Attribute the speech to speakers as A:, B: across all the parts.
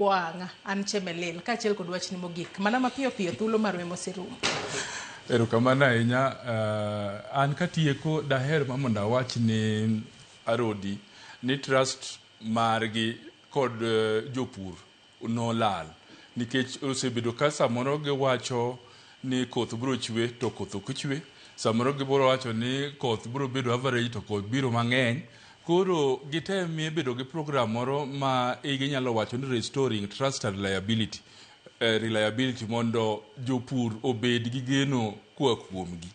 A: Wang' an Chemelil kaachiel kod wachni mogik mana mapiyo piyo thuolo marwa ema oserumo.
B: Erokamano ahinya. An katieko daher ma mondo awach ni Arodi ni trust margi kod jopur nolal nikech osebedo ka samoro giwacho ni koth biro chwe to koth ok chwe, samoro gibiro wacho ni koth biro bedo average to koth biro mang'eny. Koro gitemie bedo gi program moro ma ginyalo wacho ni restoring trust and liability, reliability mondo jopur obed gi geno koa kuomgi.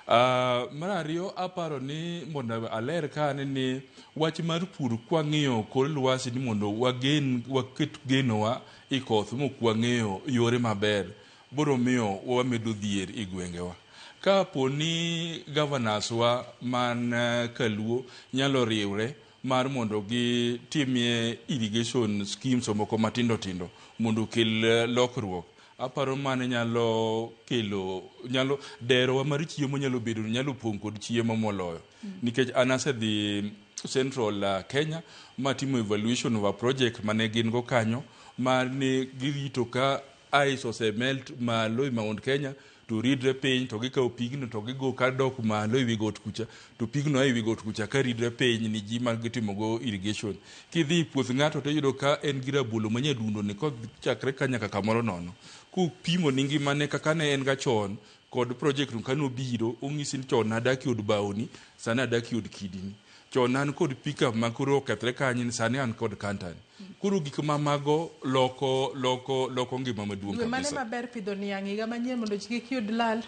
B: Mar ariyo aparo ni mondo aler kane ni wach mar pur kwang'iyo kor lwasi ni mondo wagen waket genowa i koth mok wang'eyo yore maber biro miyo wamedo dhier i gwengewa. Kapo ni governors wa man kaluo nyalo riwre mar mondo gitimie irrigation schemes moko matindo tindo mondo okel lokruok, aparo mano nyalo kelo nyalo derowa mar chiemo nyalo bedo nyalo pong' kod chiemo moloyo. Nikech an asedhi Central Kenya matimo evaluation of a project mane gin go kanyo mane girito ka ice ose melt malo e Mount Kenya to ridre piny to gikawo pigno to gigo kadok malo ewi got kucha to pigno a ewi got kucha ka ridre piny ni ji ma gitimogo irrigation. Kidhi e puoth ng'ato tiyudo ka en gi rabolo ma nyadundo ni kochakre ka nyaka kamoro nono. Kupimo ni ngimane kaka ne en ga chon kod project no kanobiro onyisi ni chon nadak e od baoni sani adak e od kidini. Chon an kod pickup ma koro okethre kanyo sani an kod canter. Koro gik ma mago loko loko loko ngima maduong'
A: Dwe mane
B: kabisa.
A: maber pidho niang' higa manyien mondo ji kik yud lal?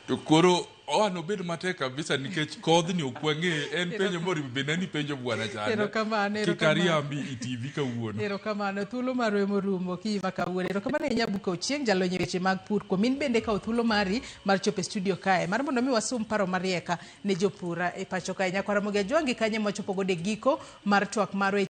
B: To koro oa nobed matek kabisa nikech kodhni ok wang'e en penjo moriwo bende ni penjo bwana chande.
A: Erokamano,
B: Kik
A: erokamano.
B: ariambi i TV kawuono.
A: Erokamano, thuolo marwa emorumo okinyi ma kawuono. Erokamano ahinya Buka Ochieng', jalony e weche mag pur. Kuom in bende kawo thuolo mari mar chopo e studio kae mar mondo mi wasum paro marieka ne jopur e pacho kae. Nyakwar Ramogi Ajwangi kanye mwachopo godo e giko mar twak marwa.